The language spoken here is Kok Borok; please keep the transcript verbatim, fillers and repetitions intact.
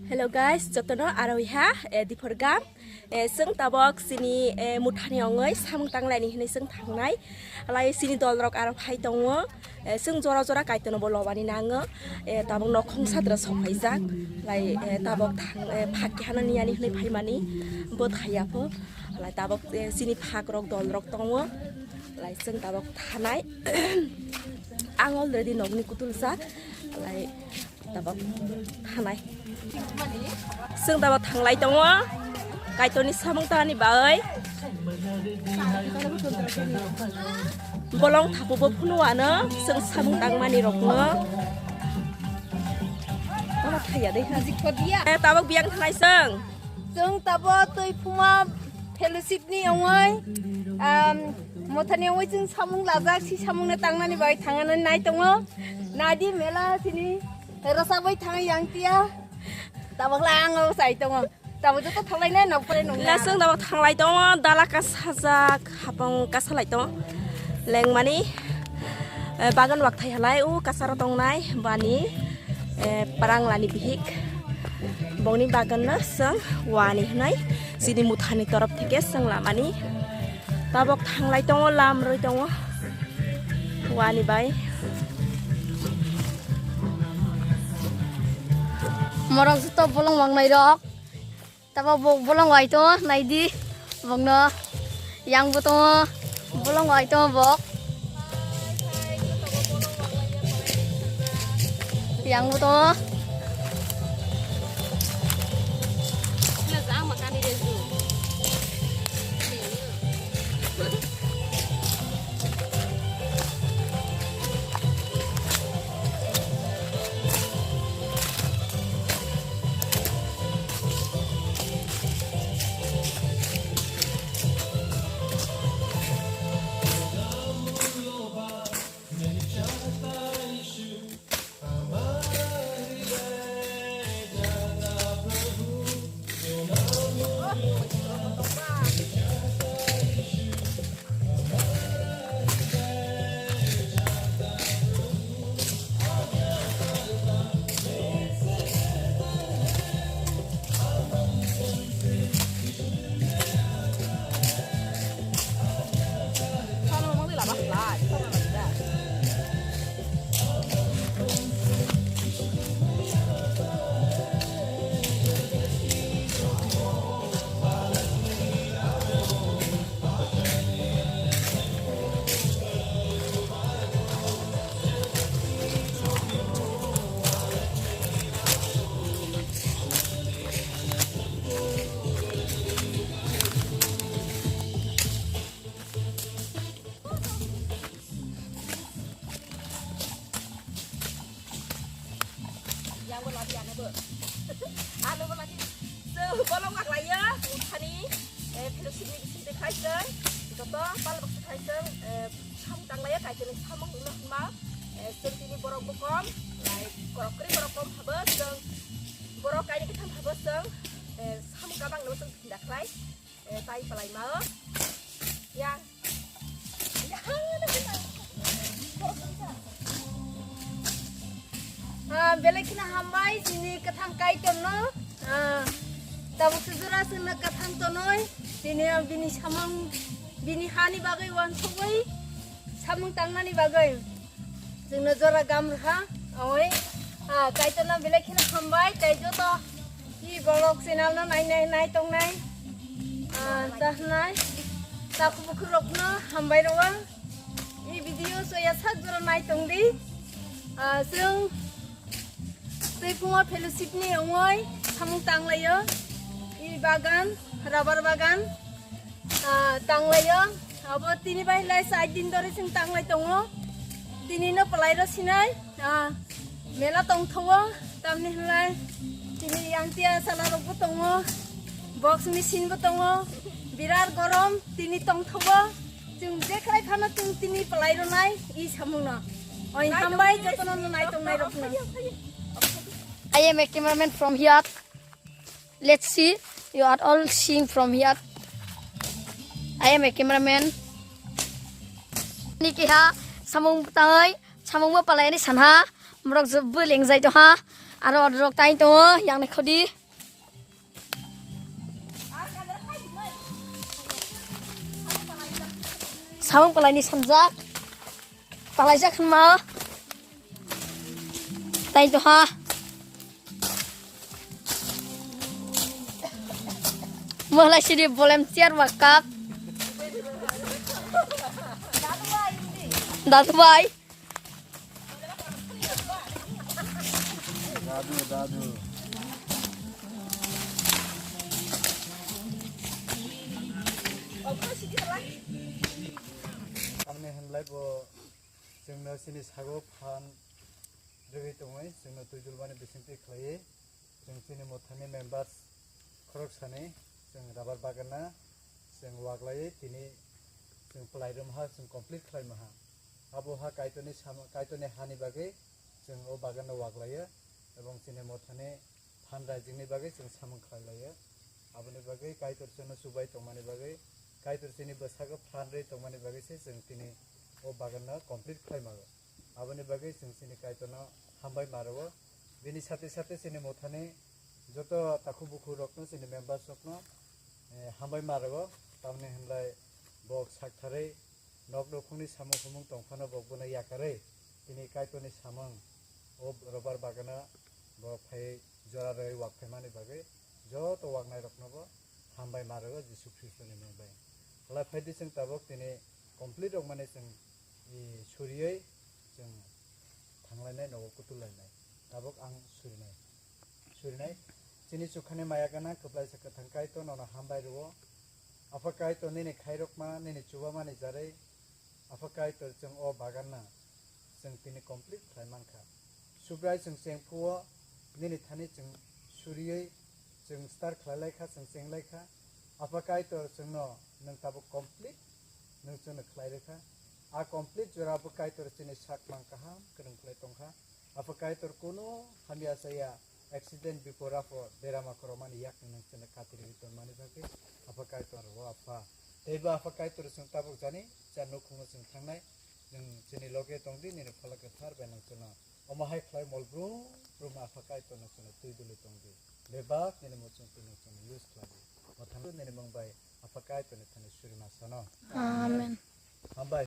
Hello guys, jotono aroiha, eh, diphor gam. Eh, chwng tabok chini, eh, muthani ongoi samung tanglaini hinwi chwng thangnai. Alai chini dolrok aro phai tongo. Eh, chwng jora jora Kaitorno bo lobani nango. Eh, tabok nokhong sadra sokhaijak. Lai, eh, tabok thang, eh, phak kehano niyani hinwi phaimani bo thaiya pho. Lai tabok, eh, chini phakrok dolrok tongo. Lai chwng tabok thanai. Ang already nokni kutulsa. Lai tabok thanai. Chwng tabok thanglai tongo. Kaitorni samung tangani bagwi. Bolong thakubo phunukano chwng samung tangmani rokno. Tamo thaiya de. Eh, tabok biyang thanai chwng. Chwng tabok twi phuma fellowship ni ongoi, um, mothani ongoi chwng samung lajak, si samung no tangnani bai thangna nai tongo. Nadi mela sini rosaboi thang yang tia. Tabok la ang o sai tongo. Tabok joto thanglai nai nok pore nong. Lasung tabok thanglai tongo, dala kasajak, hapong kasalai tongo. Lengmani, eh, bagan wak thai halai, u kasaro tongnai, bani, eh, parang lani bihik. Bongni bagan no seng wani hnai, sini muthani torop theke seng lamani. Tabok thanglai tongo, lam roi tongo. Wani bai. Morok joto bolong wangnai rok. Tabok bo bolong wai tongo, naidi. Bokno yang bo tongo. Bolong wai tongo bok. Yang bo tongo. Yang bo ladi ane bo. Ano bo ladi. So, bolong wak laiya, uthani, eh, fellowship ni bising de khai seng, joto pal bak khai seng, eh, samung tang laiya, kai kene samung ulo hima, eh, seng tini borok bo kom, lai, borok kri borok kom habo, seng borok kaini ketham habo, seng, eh, samung kabang no seng pinda khlai. Eh, tai palai ma o. Yang. Ah, belai kheno hambai, chini kwthang Kaitor no. Ah, tabuk sujura sino kwthang tonoi. Chini ang bini samung, bini hani bagwi wansugwi samung tangnani bagwi. Chwngno jora gam rwkha, oi, ah, Kaitorno belai kheno hambai, tei joto i vlog channel no nai, nai, nai tongnai, ah, chahnai, takhuk bukhuk rokno hambai rwo. I video soya sak jora nai tongdi. Ah, chwng Twiphuma fellowship ni ongoi samung tanglaio. I bagan, rubber bagan. Ah, tanglaio. Abo tini bai lai char din dori chwng tanglai tongo. Tini no pwlai ro sinai. Ah, mela tongthogo. Tamni hwnlai tini yang tia sala rok bo tongo. Box machine bo tongo. Birat gorom tini tongthogo. Chwng je khlai phano chwng tini pwlai ro nai i samung no. Oi hambai jotono no nai tongnai rok no. I am a cameraman from here. Let's see, you are all seeing from here. I am a cameraman. Ni keha samung tangwi, samung bo palai ni sanha, morok je bo lengjai to ha. Aro order rok tai tongo, yang ni khodi. Samung palai ni sanjak. Palai jak ma. Tai to ha. Malai sini volunteer wakap. Dadu bai. Dadu, dadu. Tamni hinlai bo chwngno chini sago phan rwgwi tongwi chwngno twijulmani bisingtwi khlaiwi. Chwng chini mothani members khoroksani chwng rubber bagan na chwng waglaiwi tini chwng pwlai rwmaha, chwng complete khlaimaha. Abo ha Kaitorni sama, Kaitorni hani bagwi chwng o bagan no waglaio, ebong chini mothani fundraising ni bagwi chwng samung khlailaio. Aboni bagwi Kaitor chwngno chubai tongmani bagwi, Kaitor chini bwsakgo phan rwi tongmani bagwi se chwng tini o bagan no complete khlaimago. Aboni bagwi chwng chini Kaitorno hambai ma rwo. Bini sate sate chini mothani joto takhu bukhu rokno, chini members rokno, eh, hambai ma rwo. Tamni hinlai bo saktharwi nok nukhungni samung humung tongphano bo bono yakarwi tini Kaitorni samung o rubber bagano bo phai jora rwi wak phaimani bagwi joto waknai rokno bo hambai ma rwo Jisu Khristoni mung bai. Halai phaidi chwng tabuk tini complete rwkmani chwng i, surioi chwng thanglainai, nogo kutulainai. Tabuk ang surinai. Surinai. Chini chukhani maya gana kwplaisa kwthang Kaitor nono hambai rwo. Apha Kaitor nini khairokma, nini chubamani jarwi. Apha Kaitor chwng o bagan na chwng tini complete khlai mankha. Subrai chwng chengphuo nini thani chwng surioi chwng star khlai laikha, chwng cheng laikha. Apha Kaitor chwngno nwng tabuk complete nwng chwngno khlai rwkha. A complete jora bo Kaitor chini sak mang kaham kwrwng khlai tongkha. Apha Kaitor kunu hamya saya accident bipor apho derama khorokmani yakni nwng chwngno katirwi tongmani bagwi Apha Kaitor o Apha. Teibo Apha Kaitor chwng tabuk jani cha nukhungo chwng thangnai. Nwng chini loge tongdi, nini pholok kwthar bai nwng chwngno omo hai khlai mol brum brum Apha Kaitor nwng chwngno twi duli tongdi. Bebak nini muchung twi nwng chwngno use khlai di. Mothang nini mung bai Apha Kaitor ni thani surima sano. Amen. Hambai.